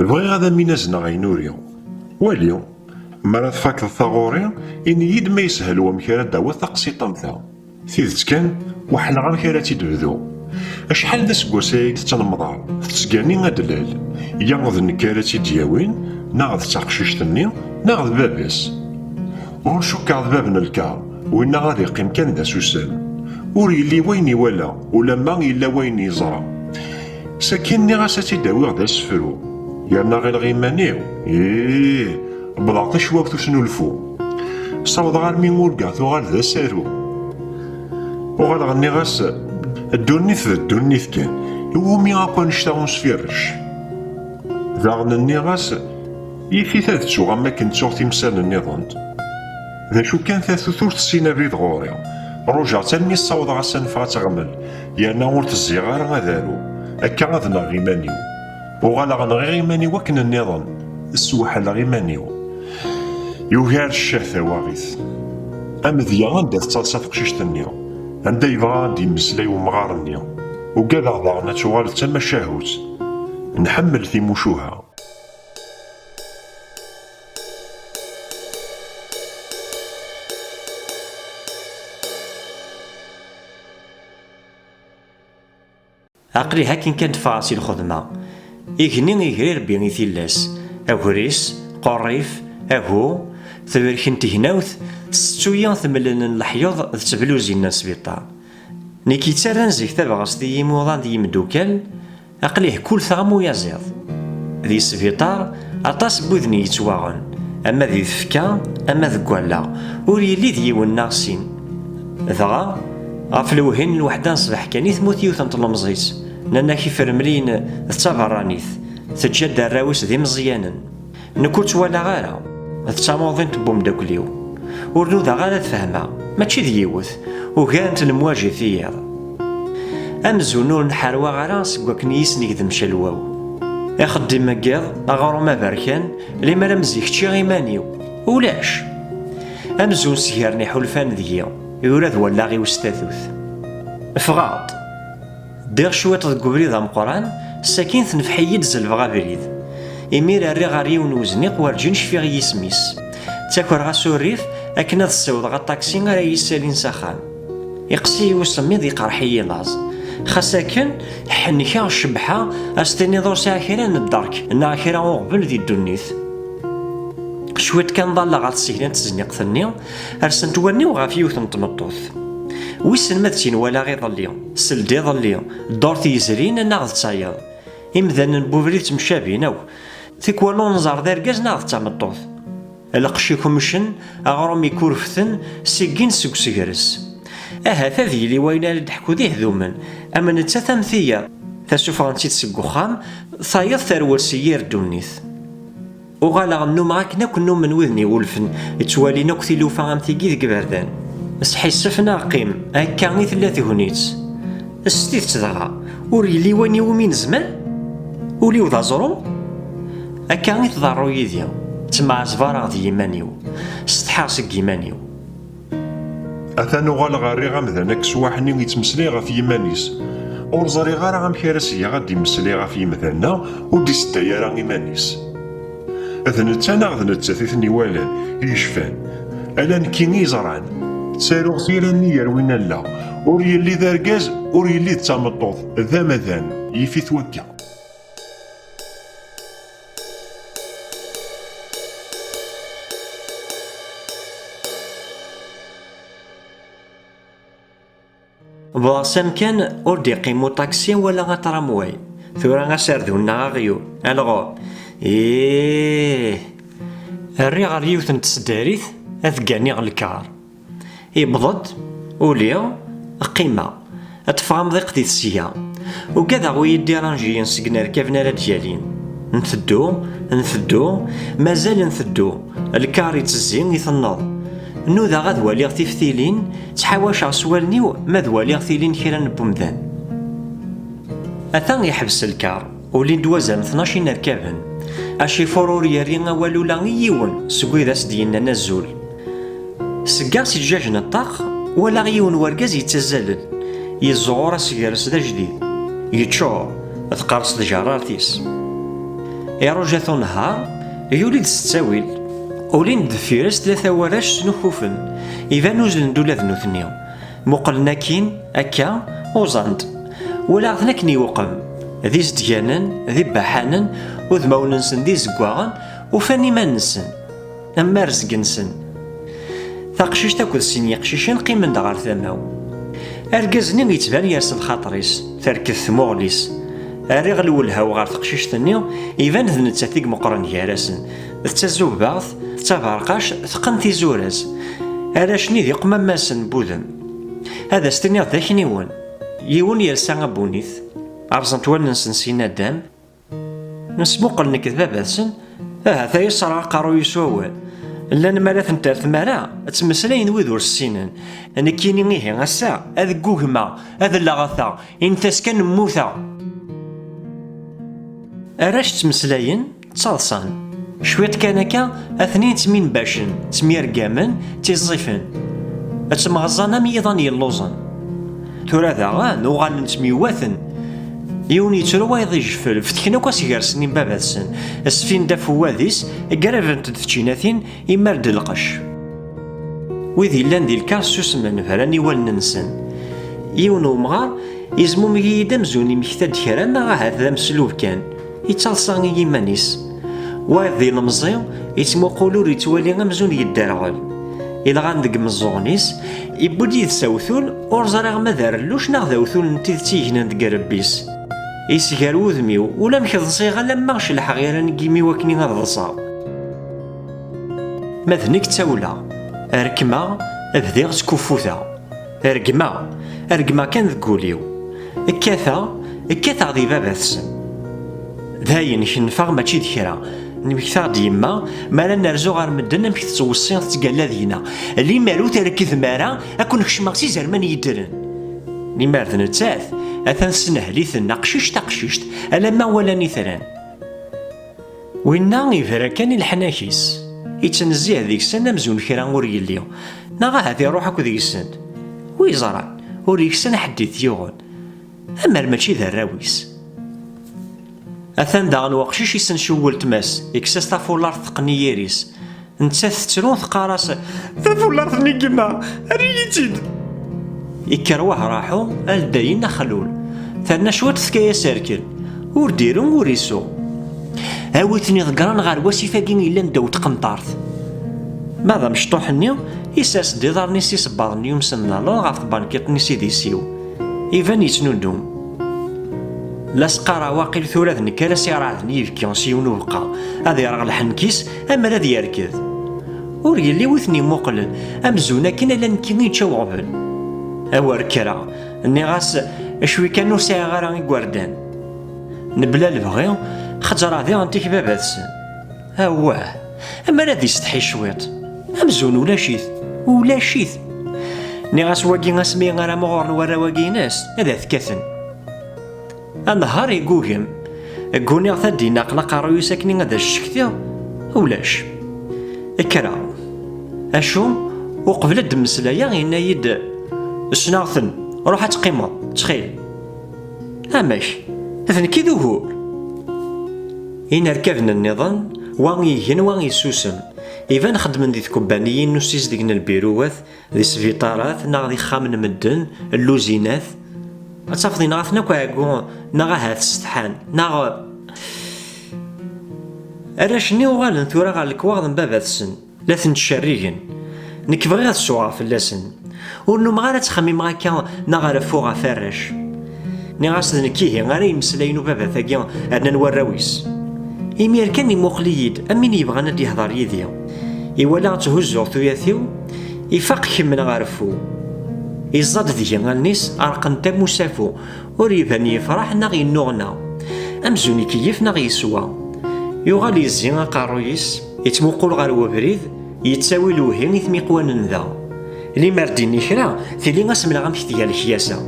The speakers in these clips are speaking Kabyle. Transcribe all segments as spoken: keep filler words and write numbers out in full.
Bɣiɣ ad am-in-azneɣ ayen ur i. Wali, mi ara tfakeḍ taɣuri, ini-yi-d ma yeshel wamek ara d-tawiḍ taqsiṭ am ta. Tidet kan, weḥleɣ amek ara tt-id-bduɣ. Acḥal d aseggas ay tettnemḍar, tettgani adlal. Ya d nekk ara tt-id-yawin, neɣ d taqcict-nni, neɣ d baba-s. Ur cukkeɣ d bab n lkar, winna ad iqqim kan d asusam. Ur yelli wayen iwala, ulamma yella wayen yeẓra. Sakin nniɣ-as ad tt-id-awiɣ d asefru, yerna ɣileɣ iman-iw, ih, wwḍeɣ tacwawt usnulfu. Ssawḍeɣ armi urgaɣ tuɣal d asaru. Uɣaleɣ nniɣ-as, ddunit d ddunit kan, iwumi akk annect-a usfirec? Daɣen nniɣ-as, yif-it ad ttuɣ am wakken ttuɣ timsal nniḍen. D acu kan, tatut ur tessin abrid ɣur-i. Rujaɣ-tt almi ssawḍeɣ ad s-anfeɣ ad teɣmel, yerna ur tezziɣ ara ad aru. Akka ad nɣeɣ iman-iw. Uɣaleɣ nɣiɣ iman-iw akken nniḍen, sweḥleɣ iman-iw. Yugar ccah tawaɣit. Amedya anda tettaḍsa teqcict-nni, anda yebɣa ad d-yemmeslay umɣar-nni. Ugadeɣ daɣen ad tuɣal d tamacahut. Nḥemmel timucuha. Aql-i akken kan d-ffɣeɣ si lxedma. Igenni iger irebbi i tillas. Agris, qurrif, agu, tebrek n tegnawt, tsettu-yi temlel n leḥyuḍ d tebluzin n sbiṭar. Nekk yettarran zik tabɣest i yimuḍan d yimdukal, aql-i hkulteɣ am uyaziḍ. Di sbiṭar, aṭas n widen yettwaɣen, ama di tfekka, ama deg wallaɣ, ur yelli d yiwen neɣ sin. Dɣa, ɣef lewhi n lweḥda n ṣṣbeḥ kan i tmut yiwet n tlemẓit, nnan-ak ifremliyen d taberranit, teǧǧa-d arraw-is d imeẓyanen. Nekk ur tt-walaɣ ara, d tamuḍint n wemdakel-iw. Ur nudaɣ ara ad fehmeɣ, mačči d yiwet, ugarent lemwaji tiyaḍ. Amzun ur nḥerwaɣ ara seg wakken i yi-snegdem calwaw. Ixeddim n yiḍ, aɣrum aberkan, limer am zik ččiɣ iman-iw. Ulac! Amzun sgaren iḥulfan deg-i, yura d wallaɣ-iw s tatut. Ffɣeɣ-d. Ddiɣ cwiṭ deg ubrid ameqqran, sakin tenfeḥ-iyi-d zelbeɣ abrid. Imir rriɣ ɣer yiwen wezniq werǧin cfiɣ i yisem-is. Ttakeɣ-as urrif akken ad ssiwḍeɣ aṭaksi ara yi-ssalin s axxam. Iqes-iyi usemmiḍ, iqerḥ-iyi laẓ. Xas akken, ḥenkeɣ ccebḥa, ad s-tiniḍ ur sɛiɣ kra n dderk neɣ kra uɣbel di ddunit. Cwiṭ kan ḍalleɣ ɣer tsigna n tezniqt-nni, rsent wallen-iw ɣef yiwet n tmeṭṭut. Wissen ma d tin walaɣ iḍelli, seld iḍelli, ddurt yezrin neɣ d tayeḍ. Imdanen n webrid ttemcabin akk. Tikwal ur nẓerr d argaz neɣ d tameṭṭut. Lqecc ikemcen, aɣrum ikurften, siggin seg usegres. Ahat ad yili wayen ara d-ḥku d ihdumen, am nettat am tiyaḍ. Tasufɣen-tt-id seg uxxam, tayeḍ terwel si yir ddunit. Uɣaleɣ nnumeɣ akken akk nnumen widen iwulfen, ttwalin akk tilufa am tigi deg iberdan. Sḥissef neɣ qqim, akka i tella tegnit. S tidet dɣa, ur yelli wayen iwumi nezmer? Ul-iw d aẓru? Akka i tḍerru yid-i, ttemɛazbareɣ d yiman-iw, setḥaɣ seg yiman-iw. Atan uɣaleɣ rriɣ amdan akeswaḥ-nni yettmeslay ɣef yiman-is. Ur ẓriɣ ara amek ara s-geɣ ad d-immeslay ɣef yimdanen-a ur d-isedday ara iman-is. D netta neɣ d nettat i ten-iwalan, i yecfan. Ala nekki i yeẓran. Ttaruɣ tira-nni gar win allaɣ. Ur yelli d argaz, ur yelli d tameṭṭut, d amdan, yif-it wakka. Wwḍeɣ s amkan, ur d-iqqim uṭaksi wala atramway. Tura aserdun neɣ aɣyul. Alors, ih! Rriɣ ɣer yiwet n tseddarit ad ganiɣ lkar. Iwweḍ-d, uliɣ, qqimeɣ. Ad teffeɣ amḍiq di tesga. Ugadeɣ wi yi-ddiranjiyen seg inerkaben ara d-yalin. Nteddu, nteddu, mazal nteddu. Lkar ittezzi, itenneḍ. Nudaɣ ad waliɣ tiftilin, ttḥawaceɣ s wallen-iw ma d waliɣ tilin kra n wemdan. Ata yeḥbes lkar, ulin-d wazal n tnac inerkaben. Acifur ur yerri awal ula i yiwen seg wid as-d-yennan azul. Seggaɣ si ǧǧaǧ n ṭṭaq, walaɣ yiwen wergaz yettazzalen, yeẓẓuɣur asegres d ajdid, yeččur, teqqers tjerrart-is. Iruja-t unehhar, yuli-d s ttawil. Ulin-d deffir-s tlata warrac snukufen, iban uzzlen-d ula d nutni. Muqlen akkin, akka, uẓan-d. Walaɣ-ten akken iwqem, d izedganen, d ibaḥanen, udmawen-nsen d izeggaɣen, ufan iman-nsen am arezg-nsen. Taqcict akked sin yeqcicen qqimen-d ɣer tama-w. Argaz-nni yettban yers lxaṭer-is, terked tmuɣli-s. Rriɣ lwelha-w ɣer teqcict-nni, iban d nettat i imeqqren gar-asen. D tazubbaɣt, d taberqact, teqqen tizura-s. Arrac-nni d iqmammasen n wudem. Ad as-tiniḍ d akniwen. Yiwen yelsa abunit, rẓent wallen-nsen s inadam. Nesmuqel nekk d baba-tsen, ahat ay ṣṣreɣ aqerruy-is s wawal. Llan mi ara ten-terr tmara, ttmeslayen wid ur ssinen. Nekkini ihi ass-a, ad ggugmeɣ, ad lleɣteɣ, init-as kan mmuteɣ. Arrac ttmeslayen, ttaḍsan. Cwiṭ kan akka, atni ttminbacen, ttemyergamen, ttiẓẓifen. Ttemɣeẓẓan am yiḍan yelluẓen. Tura daɣen, uɣalen ttemyewwaten. Yiwen yettru wayeḍ ijeffel, fetken akk asger-nsen i baba-tsen. Sfin-d afewwad-is, ggrabent-d tčinatin, imar-d lqecc. Wid yellan di lkar ssusmen, bran i wallen-nsen. Yiwen umɣar yezmumeg-iyi-d amzun imekta-d kra neɣ ahat d ameslub kan. Yettaḍsa i yiman-is. Wayeḍ d ilemẓi, yettmuqul ur yettwali amzun yedderɣel. Ilɣan deg imeẓẓuɣen-is, yewwi-d yid-s awtul, ur ẓriɣ ma d arelluc neɣ d awtul n tidet i yegnen deg irebbi-s. Yesger wudem-iw, ulamek ḍsiɣ alamma celḥeɣ iran n yimi-w akken ad ḍseɣ. Ma d nekk ttawleɣ, rekmeɣ, bdiɣ skuffuteɣ. Regmeɣ, regmeɣ kan deg wul-iw. Kkateɣ, kkateɣ di baba-tsen. Dayen, kenfeɣ mačči d kra. Nmektaɣ-d yemma, mi ara nerzu ɣer medden amek tettweṣṣi tettgalla deg-neɣ. Limer ur trekdem ara, ad ken-kecmeɣ s izerman yeddren. Limer d nettat, atan tesnehel-iten aqcict aqcict, alamma walan itran. Winna ibra kan i leḥnak-is, ittnezzih deg-sen amzun kra ur yelli, neɣ ahat iruḥ akk deg-sen. Wi yeẓran, ur yeksan ḥedd i t-yuɣen, amer mačči d arraw-is. Atan daɣen weqcic isencew weltma-s, ikkes-as tafulart teqqen i yiri-s. Nettat tettru, teqqar-as: "Tafulart-nni n yemma, err-iyi-tt-id!" Ikker wahraḥu, aldayen axlul. Terna cwiṭ, tefka-yas rrkel. Ur d-iru, ur isuɣ. Awi-ten iḍeggren ɣer wasif-agi yellan ddaw tqenṭart. Ma d amecṭuḥ-nni, isers-d iḍarren-is isebbaḍen yumsen d aluḍ ɣef tbankiṭ-nni s idis-iw. Iban yettnudum. La s-qqareɣ waqil tura d nekk ara s-ireɛden yibki s yiwen ubeqqa, ad ireɣ lḥenk-is, amer ad yerked. Ur yelli wi ten-imuqlen, amzun akken ala nekki i yečča uɣbel. Awer kkreɣ, nniɣ-as, cwi kan ur sɛiɣ ara igerdan. Mebla lebɣi, xeǧreɣ diɣen tik baba-tsen. Awah, amer ad isetḥi cwiṭ. Amzun ulac-it, ulac-it. Nniɣ-as wagi asmi ara muɣuren warraw-agi-ines, ad at-kkaten. Anehhar iggugem. Gguniɣ-t ad d-ineql aqerruy-is akken ad as-ccektiɣ. Ulac. Kkreɣ. Acu? Uqbel ad d-mmeslayeɣ, yenna-yi-d: "Ssneɣ-ten. Ruḥ ad teqqimeḍ, ttxil." "Amek? D nekk i d ugur?" Inerkaben nniḍen, wa igen, wa yessusem. Iban xeddmen di tkebbaniyin n usizdeg n lbiruwat, di sbiṭarat neɣ d ixxamen n medden, n luzinat. Ad tafeḍ yenɣa-ten akk ɛeggu, neɣ ahat setḥan, neɣ... Arrac-nni uɣalen tura ɣer lekwaɣeḍ n baba-tsen, la ten-ttcerrigen. Nekk bɣiɣ ad suɣeɣ fell-asen. Ur nnumeɣ ara ttxemmimeɣ akka neɣ reffuɣ ɣef arrac. Nniɣ-as d nekk ihi ara yemmeslayen ubabat-agi rnan warraw-is. Imir kan imuqel-iyi-d am win yebɣan ad d-yehder yid-i. Iwala tthuzzuɣ tuyat-iw, ifaq kemmleɣ areffu. Iẓẓad deg-i allen-is reqqent am usafu, ur iban yefreḥ neɣ yennuɣna. Amzun ikeyyef neɣ yeswa. Yuɣal yezzi aqerruy-is, yettmuqul ɣer webrid, yettawi lewhi i tmiqwanen da. Limer d-ini kra, tili asmel amek tga lekyasa.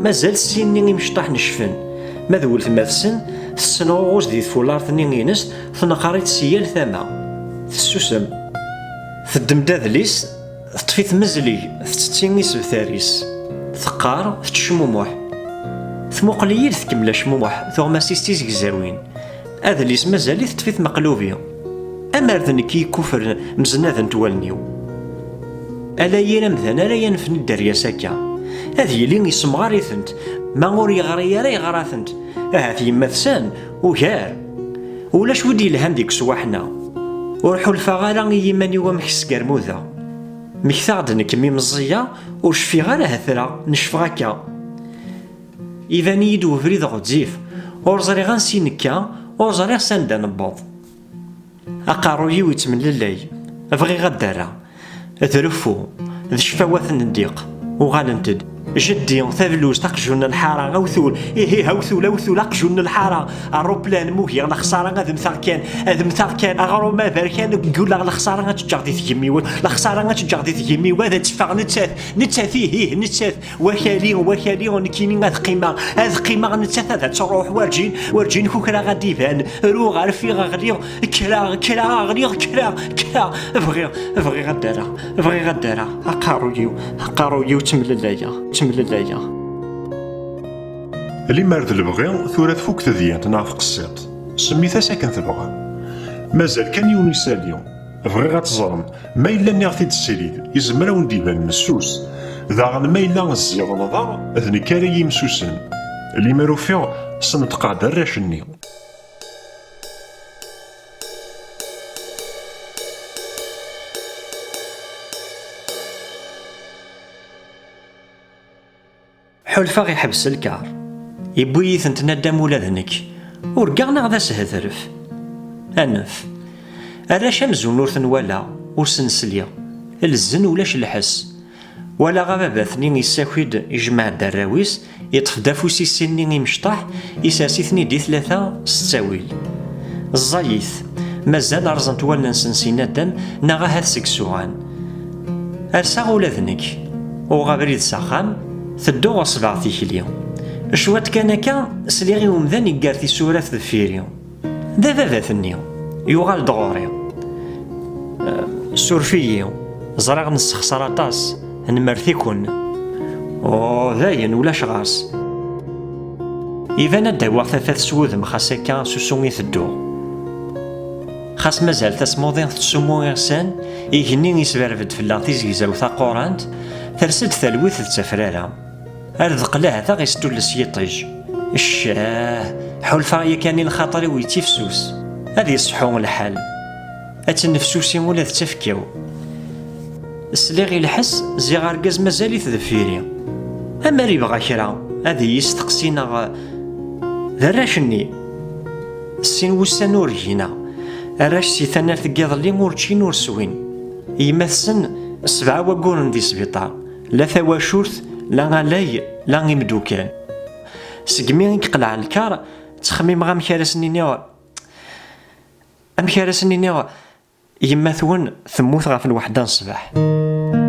Mazal sin-nni imecṭaḥ necfen, ma d weltma-tsen, tessenɣuɣuz di tfulart-nni-ines, tneqqer-itt si yal tama. Tessusem. Teddem-d adlis, teṭṭef-it mezleg, tettett isebtar-is. Teqqar, tettecmumuḥ. Tmuqel-iyi-d, tkemmel acmumuḥ, tuɣmas-is d tizegzawin. Adlis mazal-it ṭṭef-it meqlubi. Amer d nekk i yekkuffren mznadent wallen-iw. Ala yir amdan ara yanfen i dderya-s akka. Ad yili yessemɣar-itent, ma ur yeɣri ara yeɣra-tent. Ahat yemma-tsen ugar. Ulac wi d-yelhan deg uswaḥen-a. Ur ḥulfaɣ ara i yiman-iw amek sgermudeɣ. Mmektaɣ-d nekk mi meẓẓiyeɣ, ur cfiɣ ara hetreɣ, necfeɣ akka. Iban-iyi-d webrid ɣezzif, ur ẓriɣ ansi nekka, ur ẓriɣ s anda newweḍ. Aqerruy-iw yettemlellay, bɣiɣ ad d-rreɣ. Treffu, d ccfawat n ddiq, uɣalent-d. Jeddi, tabluzt, aqjun n lḥara, awtul, ihi awtul, awtul, aqjun n lḥara, aṛuplan, mugiɣ lexṣara, ad mmteɣ kan, ad mmteɣ kan, aɣrum aberkan, gguleɣ lexṣara ad tt-ǧǧeɣ di tgemmi-w, lexṣara ad tt-ǧǧeɣ di tgemmi-w, ad teffeɣ nettat, nettat, ihi, nettat. Wakali, wakali, nekkini ad qqimeɣ, ad qqimeɣ, nettat ad truḥ, werǧin, werǧin kukra ad d-iban. Ruɣ, rfiɣ, ɣliɣ, kkreɣ, kkreɣ, ɣliɣ, kkreɣ, kkreɣ. Bɣiɣ, bɣiɣ ad d-rreɣ, bɣiɣ ad d-rreɣ. Aqerruy-iw, aqerruy-iw, ttemlellayeɣ, ttemlellayeɣ. Limer d lebɣi, tura tfuk tedyant neɣ tqessiṭ. Semmit-as akken tebɣam. Mazal kan yiwen isali. Bɣiɣ ad teẓrem, ma yella nniɣ-t-id srid, izmer a wen-d-iban messus. Daɣen ma yella zziɣ neḍer, d nekk ara yimsusen. Limer ufiɣ, sneṭqeɣ-d arrac-nni. Ḥulfaɣ iḥbes lkar. Yewwi-yi-tent nadam ula d nekk. Urgaɣ neɣ d ashetref? Anef. Arrac amzun ur ten-walaɣ, ur sen-sliɣ. Lezzen ulac lḥess. Walaɣ ababat-nni yessaki-d, ijmeɛ-d arraw-is, yeṭṭef-d afus-is sin-nni imecṭaḥ, isers-iten-id i tlata s ttawil. Ẓẓayit, mazal rẓent wallen-nsen si nadam neɣ ahat seg isuɣan. Rseɣ ula d nekk. Uɣeɣ abrid s axxam, tedduɣ ɣer ṣṣbeɛ tikli. Cwiṭ kan akka, sliɣ i umdan iggar tisurat deffir-i. D ababat-nni, yuɣal-d ɣur-i. Eh, suref-iyi, ẓriɣ nessexṣer aṭas, nmerti-ken. Oh, dayen, ulac ɣas. Iban ad d-awiɣ tafat s wudem xas akka s usu i tedduɣ. Xas mazal tasmuḍi tettsumu iɣsan, igenni isberbed fell-aɣ tizegzawt taqurant, ters-d talwit d tafrara. Ar deqqel ahat ad ɣ-istulles yiṭij. Ccah, ḥulfaɣ yakan i lxaṭer-iw yettifsus. Ad iṣeḥḥu lḥal. Ad tennefsusi ula d tafekka-w. Sliɣ i lḥess, ziɣ argaz mazal-it deffir-i. Amer ibɣa kra, ad iyi-isteqsi neɣ d arrac-nni. Sin wussan ur gineɣ. Arrac si tanalt n yiḍelli ur ččin ur swin. Yemma-tsen sebɛa wagguren di sbiṭar. La tawacult, la alay, la imdukkal. Segmi i yeqleɛ lkar, ttxemmimeɣ amek ara sen-iniɣ, amek ara sen-iniɣ, yemma-twen temmut ɣef lweḥda n ṣṣbeḥ.